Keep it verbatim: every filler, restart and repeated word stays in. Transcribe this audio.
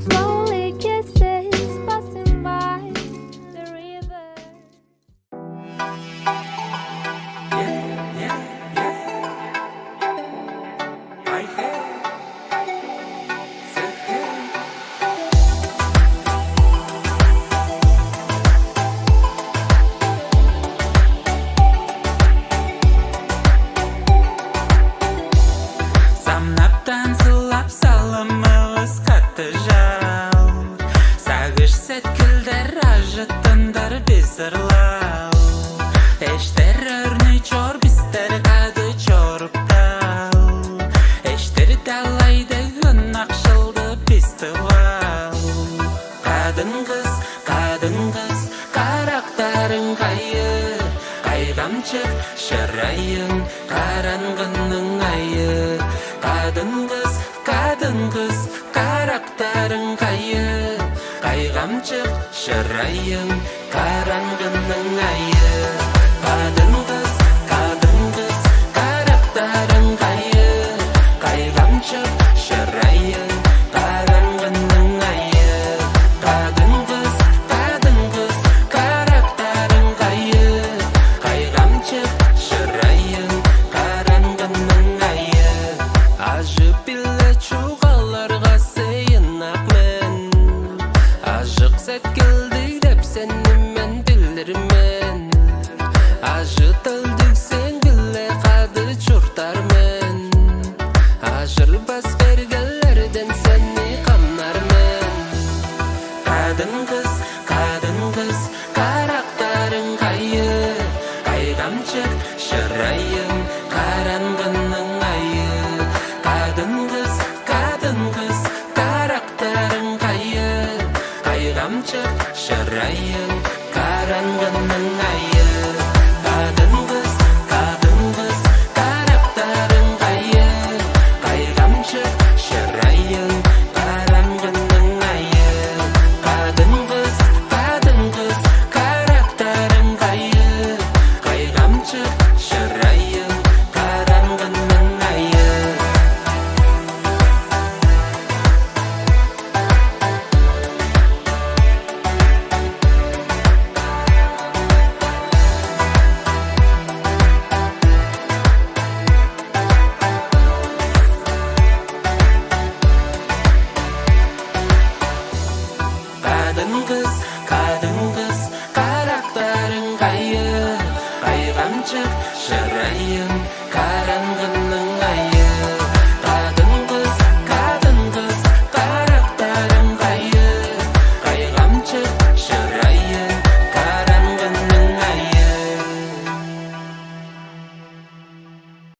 Slowly kisses passing by the river. Самнаптан сылап салымывыс каттыжал. Сагыш сеткилдер ажыттындар бис ырлал. Эштер өрнү чор бистер кады чоруптал. Эштер далайда ынакшылды бис тывал. Кадын кыс, кадын кыс, карактарың кайы? Кайгамчык шырайың, караңгының айы. Кадын кыс, кадын кыс, карактарың кайы? Кайгамчык шырайың, караңгының айы.